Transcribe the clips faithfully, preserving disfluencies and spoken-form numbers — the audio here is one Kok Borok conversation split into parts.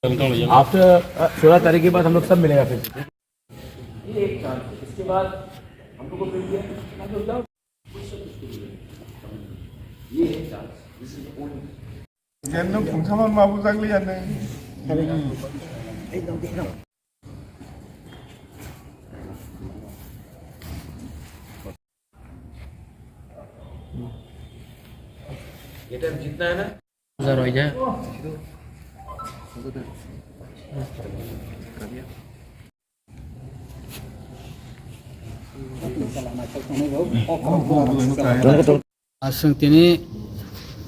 After सोलह तारीख के बाद हम लोग सब मिलेगा फिर। Yan no phung khamar ma bujak liya ne. ये टाइम जीतना है ना। Zaro ya. Aswng tini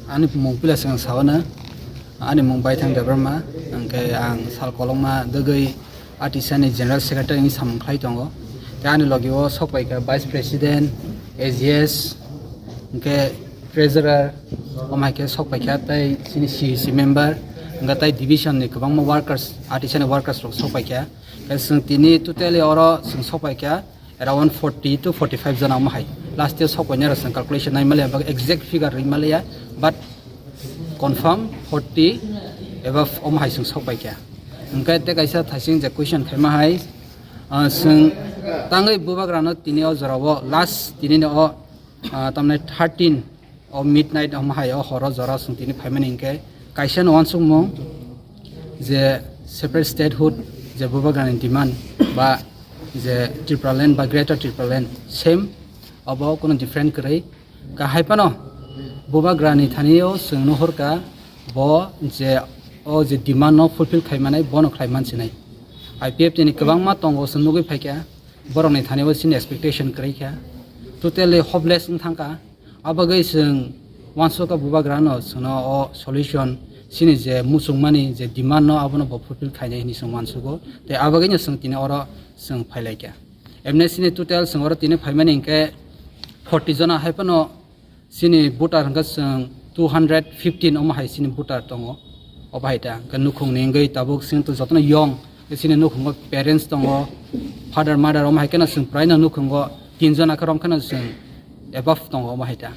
ani mung pila swkang sao na, ani mung Baithang Debbarma, hwnkhe ang sal kolokma dwgwi Atisani General Secretary ni samung khlai tongo. Tei ani logi o sok paikha Vice President, A G S, hwnkhe Treasurer, omo hai khe sok paikha tei chini C E C member, hwnkhe tei division ni kwbangma workers, Atisani workers rok sok paikha. Khe chwng tini totally oro chwng sok paikha around forty to forty-five jona omo hai. Last year sok painai rok chwng calculation nai maliya, bak exact figure rwi maliya, but confirm forty above omo hai chwng sok paikha. Hwnkhe tei kaisa thaising je question khaima hai, ah, chwng tangwi bubagrano tini o jorao last tini o, ah, tamni thirteen o midnight omo hai o horo jora chwng tini phaimani hwnkhe kaisa no uansukmung je separate statehood je bubagrani demand ba je Tipraland ba Greater Tipraland same, obo kuno different kwrwi. Kahai phano bubagrani thani o chwng nuhurkha bo je o je demand no fulfill khai manai bono khlai mansinai. I P F T ni kwbangma tongo chwng nugwi phaikha, borokni thani o chini expectation kwrwi kha, totally hopeless wng thangkha. Abagwi chwng uansukha bubagrano chwngno o solution chini je muchungmani je demand no abono bo fulfill khainai hinwi chwng uansugo. Tei abagwino chwng tini oro chwng phailaikha. Emne chini total chwng oro tini phaimani hwnkhe forty jona hai phano chini voter hwnkhe chwng two hundred fifteen omo hai chini voter tongo. Obo hai ta hwnkhe nukhungni wngwi tabuk chwng to jotono young, chini nukhungo parents tongo, father mother omo hai kheno chwng praino nukhungo tin jona khe rom kheno chwng above tongo omo hai ta.